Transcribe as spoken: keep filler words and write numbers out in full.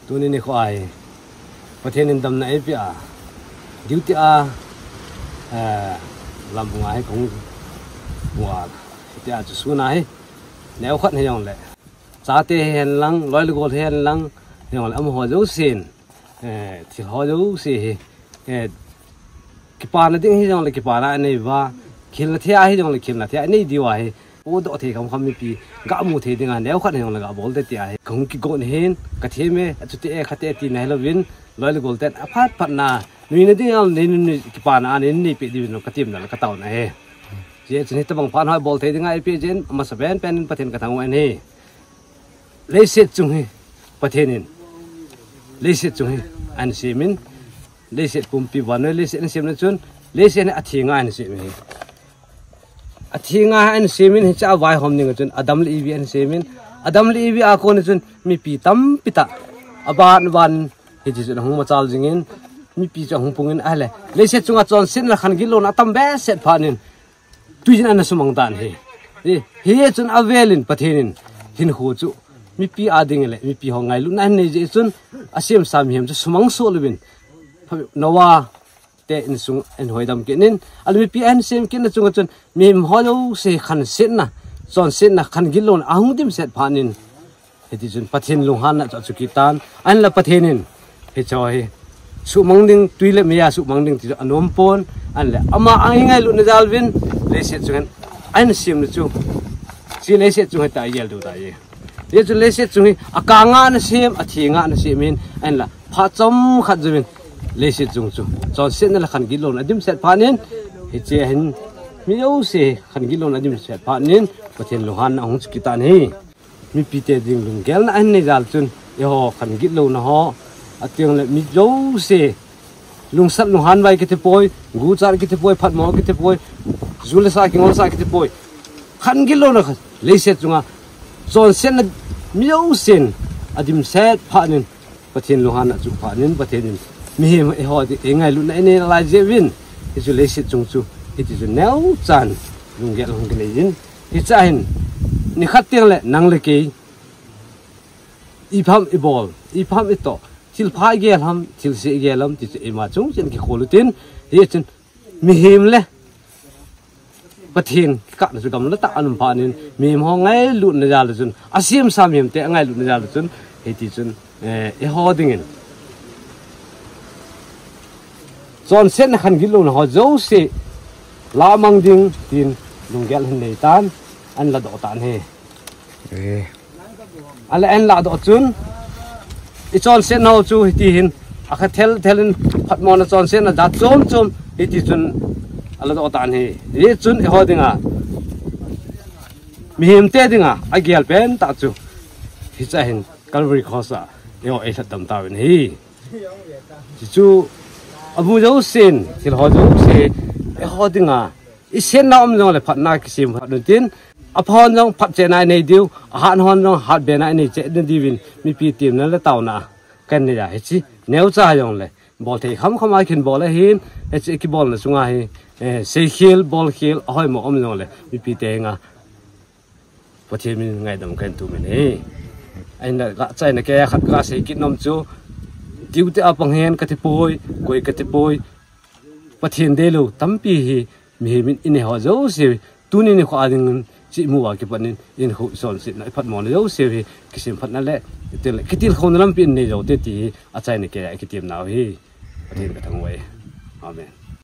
Tuni nikho ahi, Pathen in damna eipeh a, duty a, eh, lampunga hi kahung ua, hitia chu sun ahi, neokhat hijongle, chate hihen lang, loi le gol hihen lang, hijongle amaho jousen, eh, thil ho jouse hi, eh, kipana ding hijongle kipana anei uva, khilna thei a hijongle khilna thei anei diu ahi. Podoh thei khamkham mipi gamu thei dinga neokhat hijongle gabol te tia hi kahung kigon ahin, kathem e, achuti e, khati e tina hilouvin, loi le gol ten aphat phatna, nuina dinga nei, nei, nei, kipana a nei, neipeh diuvin katemna le kataona ahi. Hijeh chun hitabang phat ho bol thei dinga eipeh jeh in, amasa penpen in Pathen kathangvah in ahi. Leiset chung hi Pathen in, leiset chung hi ahin semin, leiset pumpi vannoi leiset ahin semna chun, leiset hi athenga ahin semin ahi. Athenga ahin semin, hichea vaihom dinga chun Adam le Evi ahin semin, Adam le Evi a kona chun mipi tampi tah aban ban, hiti chun ahung machal jingin, mipi chu ahung pungin ahile, leiset chunga chonsetna khan gitlouna atam behseh phatnin, tuijin ana sumang tan ahi. Hi, hichun avelin Pathen in hinkho chu mipi a ding le mipi ho ngailutna ahin nei jeh chun, asemsa mihem chu sumang soh louvin Noah te insung ahin hoidam kit in, ahile mipi ahin sem kitna chunga chun mihem ho jouse khansetna, chonsetna khan gitlouna ahung dimset phatnin, hiti chun Pathen lunghanna chu achu kit tan, ahinla Pathen in hicheho hi suhmang ding, twi le meiya suhmang ding ti chu anom pon, ahinle ama a ngailutna jal uvin leiset chung hin ahin semna chu, hiche leiset chung hi tia agel diu tai. Hichun leiset chung hi akanga ana sem, athenga ana semin, ahinla phat chomkhat jouvin leiset chung chu chonsetna le khan gitlouna adimset phatnin, hiche hin mi jouse khan gitlouna adimset phatnin, Pathen lunghanna ahung chu kit tan ahi. Mipite ding lunggelna ahin nei jal chun, eiho khan gitlouna ho, ateng le mi jouse lungsat lunghan vai kiti poi, guchat kiti poi, phatmo kiti poi, ju le sa kingolsa kiti poi. Khan gitlouna khan leiset chunga chonsetna mi jousen adimset phatnin, Pathen lunghanna achu phatnin, Pathen in mihem eiho ding, eingailutna einei nalai jeh uvin, hichu leiset chung chu hiti chun neochan lunggel hung kinei in, hichea hin nikhat teng le nang le kei ipi ham ibol, ipi ham itoh, thilpha igel ham, thilse igel ham ti chu eima chung cheh in kikhol utin, hichun mihem le Pathen kikahna chu gamla tah a ana um phatnin, mihem ho ngailutna jal chun, asemsa mihemte angailutna jal chun, hiti chun, eh, eiho dingin chonsetna khan gitlouna ho jouse lahmang ding tin lunggel ahin nei tan, ahin ladoh tan ahi. Ahile ahin ladoh chun, ichonsetnau chu hiti hin akha thel thel in, phatmona chonsetna jat chom chom hiti chun aladoh tan ahi. Hichun eiho dinga, mihemte dinga agel pentah chu hichea hin Calvary Cross a eiho eilhatdam tauvin ahi. Hichu amu jousen, thil ho jouse, eiho dinga isetna um jongle phatna kisem phat un tin, apha hon jong phatchehna inei diu, ahat hon jong hatbena inei cheh na diuvin mipi temna le taona kahin nei a, hiche neocha jongle bolthei khamkham a kahin bol ahin, hiche kibolna chunga hi, eh, seikhel bolkhel ahoimo um jongle mipite henga Pathen min ngaidam kahin tumin ahi. Ahinla achaina keiya khat kasei kit nom chu, duty a pang hen kati poi, koi kati poi, Pathen deilou tampi hi mihem in inei ho jouse, tuni nikho a dingin hiche imu a kipat in, inkho chonsetna, iphatmona jouse hi kisemphatna le, itil, kitilkhouna lampi in nei joute ti hi achaina keiya ikitemnau ahi. Pathen kathangvah e. Amen.